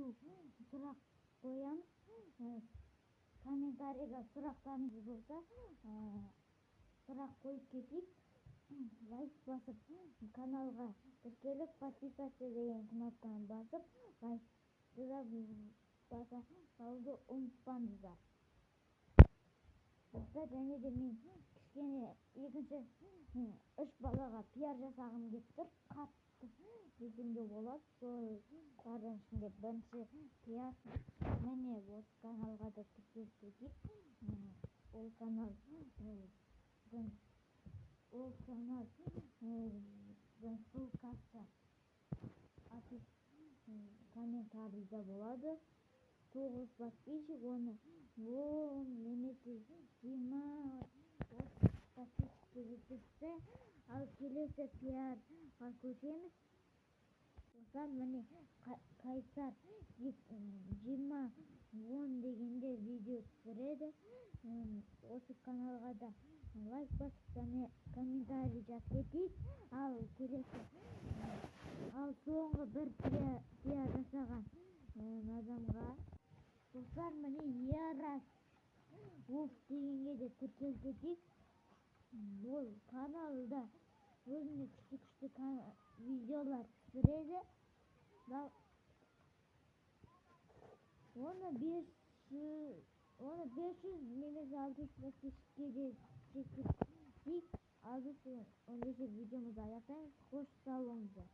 Қою сұрақ қоямыз. Комментарийға сұрақтарыңыз болса, сұрақ қойып кетейік. Лайк басып, каналға тіркеліп, «Подписаться» деген кнопканы басып, лайкты да баса салуды ұмытпаңыздар, достар. Және де мен кішкене екінші үш балаға пиар жасағым келіп тұр, қатты десем де болады. Солардың ішінде бірінші пиар, міне, осы каналға да тіркеліп кетейік. Ол каналдың ссылкасы комментарийда болады. Тоғыз подписчик, оны 10 немесе 20, 30 подписчикке жеткізсе. Ал келесі пиарға көшеміз, достар. Міне, Қайсар 2010 дегенде видео түсіреді. Осы каналға да лайк басып, комментарий жазып кетейік. Ал келесі, ал соңғы бір пиар жасаған адамға, достар, міне, Ярас Вулф дегенге де тіркеліп кетейік. Ол каналда өзіне күшті күшті видеолар түсіреді. Оны 500 немесе 600 подписчикке де жеткізейік. Ал біз ендеше видеомызды аяқтаймыз. Қош, сау болыңыздар.